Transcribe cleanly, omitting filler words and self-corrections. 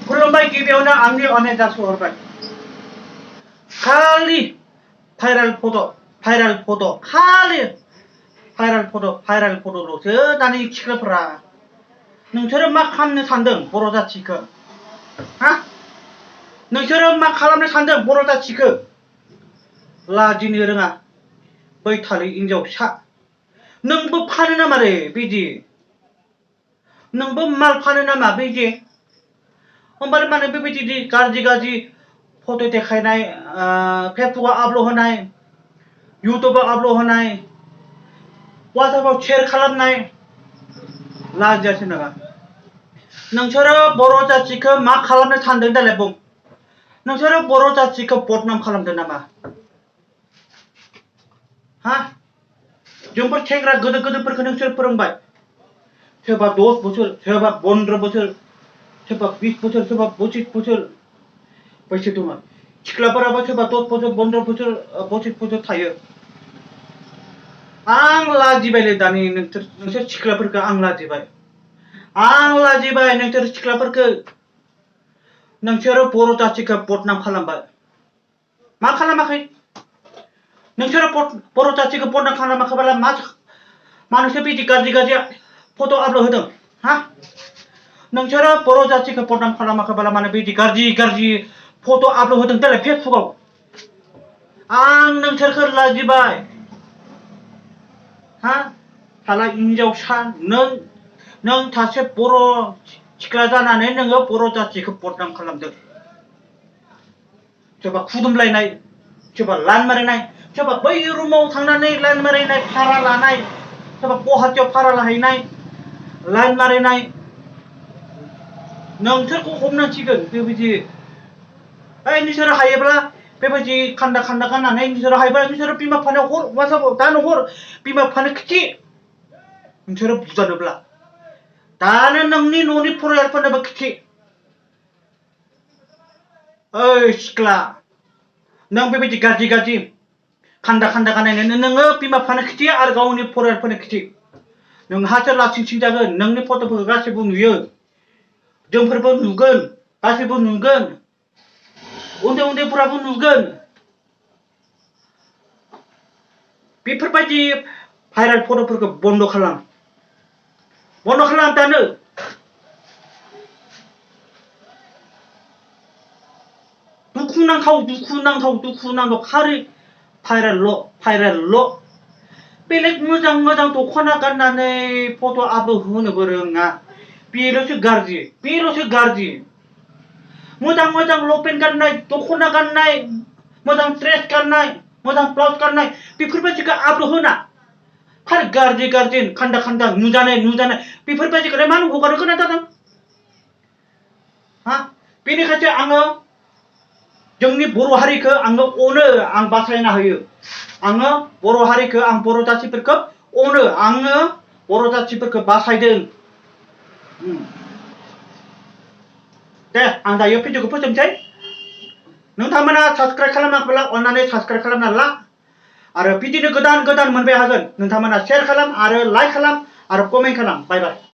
खुलुमबाय गिबियावनो आंनि अननाय जासिहरबाय। खालि भाइराल फट' खालि भाइराल फट'ल'सो दानि सिख्लाफोरा। नोंसोरो मा खालामनो सानदों बर' जाथिखौ? हा? नोंसोरो मा खालामनो सानदों बर' जाथिखौ? लाजिनो रोङा बैथालि हिनजावसा। नोंबो फानो नामा रे बिदि? नोंबो माल फानो नामा बिदि? होमबालाय मानो बेबायदि गाज्रि फट' देखायनाय, फेसबुकआव आपल'ड होनाय, इउटुबाव आपल'ड होनाय, वाट्सएपआव शेयार खालामनाय? लाजियासै नोङो? नोंसोरो बर' जाथिखौ मा खालामनो सानदों दालाय बुं? नोंसोरो बर' जाथिखौ बदनाम खालामदों नामा? हा? जोंफोर सेंग्रा गोदोरफोरखौ नोंसोर फोरोंबाय। सोरबा 10 बोसोर, सोरबा 15 बोसोर, सोरबा 20 बोसोर, सोरबा 25 बोसोर बैसो दङ। सिख्लाफोराबो सोरबा 10 बोसोर, 15 बोसोर, 25 बोसोर थायो। आं लाजिबायलै दानि नोंसोर सिख्लाफोरखौ आं लाजिबाय। नोंसोर सिख्लाफोरखौ। नोंसोरो बर' जाथिखौ बदनाम खालामबाय। मा खालामाखै? नोंसोरो बर' जाथिखौ बदनाम खालामाखैब्ला मानोसो बिदि गाज्रि फट' आपल'ड होदों? हा? नोंसोरो बर' जाथिखौ बदनाम खालामाखैब्ला मानो बिदि गाज्रि फट' आपल'ड होदों दालाय फेसबुकआव? आं नोंसोरखौ लाजिबाय। हा? साला हिनजावसा नों सासे बर' सिख्ला जानानै नोङो बर' जाथिखौ बदनाम खालामदों। सोरबा खुदुमलायनाय, सोरबा लाइन मारिनाय, सोरबा बै रुमाव थांनानै लाइन मारिनाय भारा लानाय, सोरबा गुवाहाटियाव भारा लाहैनाय, लाइन मारिनाय। नोंसोरखौ हमनांसिगोन बेबायदि। नोंसोरो हायोब्ला बेबायदि खान्दा गाननानै नोंसोरो हायोब्ला नोंसोरो बिमा बिफानो हर, वाट्सएपआव दानो हर, बिमा बिफानो खिथि। नोंसोरो बुजानोब्ला दानो नोंनि न'नि फरियालफोरनोबो खिथि। ओइ सिख्ला, नों बेबायदि गाज्रि खान्दा गाननानै नोङो बिमा बिफानो खिथि आरो गावनि फरियालफोरनो खिथि। नोंहासो लासिंसिं जागोन। नोंनि फट'फोरखौ गासैबो नुयो। जोंफोरबो नुगोन, गासैबो नुगोन, उन्दैफोराबो नुगोन। बेफोरबायदि भाइराल फट'फोरखौ बन्द' खालाम दानो। दुखुनांथाव खालि भाइरेल। बेलेग मोजां दख'ना गाननानै फट' आपल'ड होनोबो रोङा। बेल'सो गाज्रि। मोजां लंपेन्ट गाननाय, दख'ना गाननाय, मोजां ड्रेस गाननाय, मोजां ब्लाउस गाननाय, बेफोरबायदिखौ आपल'ड होना। खालि गाज्रि खान्दा नुजानाय बेफोरबायदिखौलाय मानो हगारनो गोनां जादों? हा? बेनिखायसो आङो जोंनि बर' हारिखौ आङो अनो, आं बासायना होयो। आङो बर' हारिखौ, आं बर' जाथिफोरखौ अनो। आङो बर' जाथिफोरखौ बासायदों। दे, आं दायो भिडिअखौ फोजोबनोसै। नोंथांमोना साबस्क्राइब खालामाखैब्ला अननानै साबस्क्राइब खालामना ला। आरो बिदिनो गोदान मोनबाय हागोन। नोंथांमोना शेयार खालाम आरो लाइक खालाम आरो कमेन्ट खालाम। बाय।